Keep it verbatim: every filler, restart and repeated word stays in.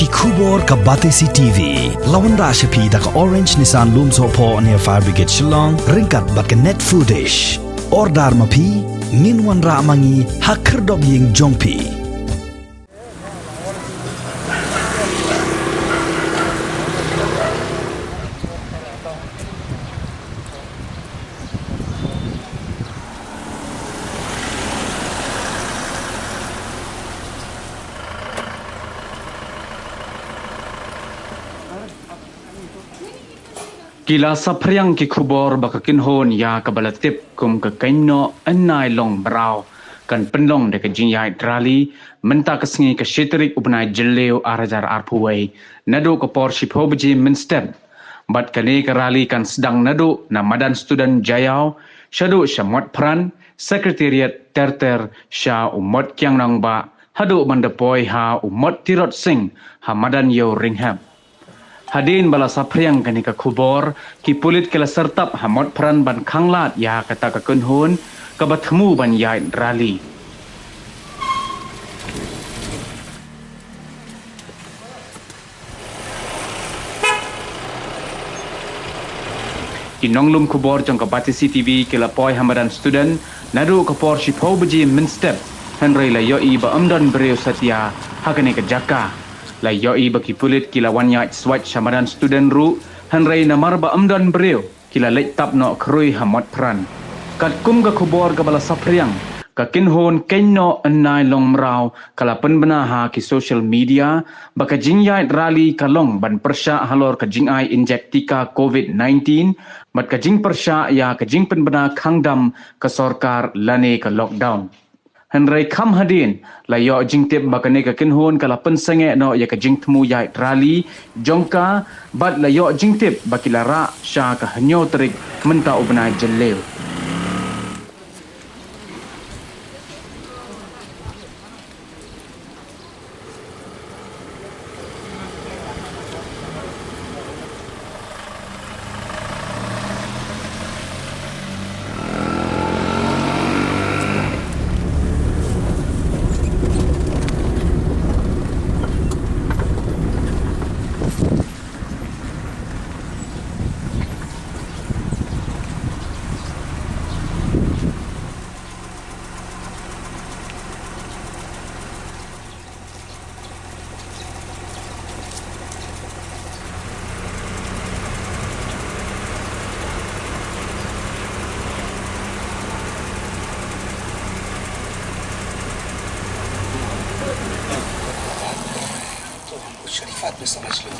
Khubor ka Batesi T V la wanrah sha phi da ka Orange Nissan Lumsohphoh near Fire Brigade Shillong, ryngkat bad ka Net Foodish. Order ma phi, ngin wanrah ma ngi ha khyrdop ïing jong phi. Ki la saphriang ki khubor ba ka kynhun ïa kaba la tip kum ka Kynnoh Ynai Long Mraw kan pynlong da ka jingïaid rally mynta ka sngi ka shi tarik u bnai Jylliew ar hajar arphew wei, naduh ka por shiphew baje mynstep. Bad kane ka rally kan sdang naduh na madan Student Jaiaw, shaduh sha Motphran, Secretariat, ter ter sha u Mot Kiang Nangbah, haduh ban da poi ha u Mot Tirot Sing ha madan Ïewrynghep. Hadien ba la saphriang kane ka khubor, ki pulit ki la syrtap ha Motphran ban khanglad ïa kata ka kynhun kaba thmu ban ïaid rally. Ki nonglum khubor jong ka Batesi T V ki la poi ha madan Student naduh ka por shiphew baje mynstep, hynrei la ïohi ba ym don briew satia ha kane ka jaka. La ïohi ba ki pulit ki la wan ïaid swait sha madan Student ruh, hynrei namar ba ym don briew, ki la leit tap noh khrui ha Motphran. Katkum ka khubor kaba la saphriang, ka kynhun Kynnoh Ynai Long Mraw ka la pynbna ha ki social media ba ka jingïaid rally ka long ban pyrshah halor ka jingai injek tika covid nineteen bad ka jingpyrshah ïa ka jingpynbna khang dam ka sorkar lane ka lockdown. Hynrei kham hadien la ïoh jingtip ba kane ka kynhun ka la pynsangeh noh ïa ka jingthmu ïaid rally jong ka, bad la ïoh jingtip ba ki la rah sha ka hynñiew tarik mynta u bnai Jylliew. Sharifat, Mister Majlun.